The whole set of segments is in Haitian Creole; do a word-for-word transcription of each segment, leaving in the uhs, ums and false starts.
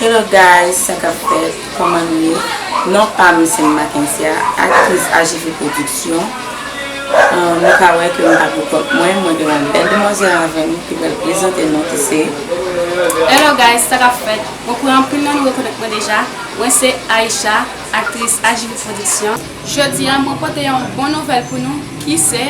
Hello guys, sa k ap fèt? Kòman nou ye? Non pa m se Makensia, aktris A J V Production. Euh, nou ka wè ke m pa poukont mwen, mwen gen yon bèl demwazèl avè m ki pral prezante nou ki se. Hello guys, sa k ap fèt? Mwen kwè anpil nan nou rekonèt mwen deja. Mwen se Aisha, aktris A J V Production. Jodi a, mwen pote yon bon nouvèl pou nou ki se.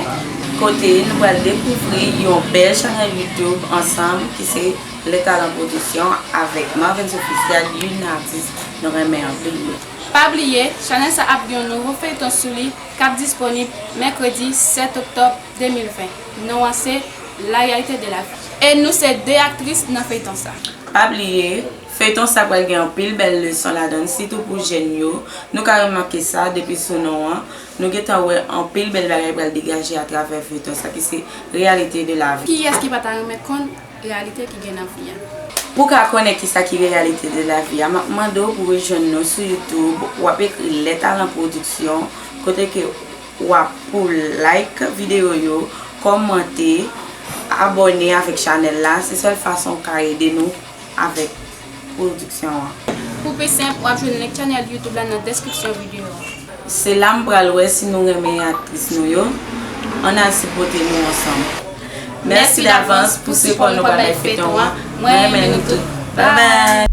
Kote nou pral dekouvri yon bèl chanèl YouTube ansanm ki se Les Talents Production avèk Marvens Officiel, youn nan atis nou renmen anpil yo. Pa bliye, chanèl sa ap gen yon nouvo feyton sou li k ap disponib mèkredi sèt oktòb de mil ven. Non an se La réalité de la vie. E nou se de aktris nan feyton sa. Pa bliye, feyton sa pral gen anpil bèl leson ladan l, sitou pou jèn yo. Nou ka remake sa depi sou non an. Nou gentan wè anpil bèl bagay pral degaje atravè feyton sa ki se réalité de la vie. Kiyès ki pa ta renmen konn reyalite ki gen nan vi a? Pou ka konnen kisa ki réalité de la vie a, m ap mande w pou rejwenn nou sou YouTube, w ap ekri Les Talents Production, kote ke w ap pou like videyo yo, kòmante, abòne avèk chanèl la, se sèl fason w ka ede nou avèk pwodiksyon an. Pou pi senp, w ap jwenn link chanèl YouTube la nan deskripsyon videyo a. Se la m pral wè si nou renmen aktris nou yo. Ann al sipòte nou ansanm. Mèsi davans pou sipò nou pral bay feyton an. Mwen renmen nou tout. Bye bye!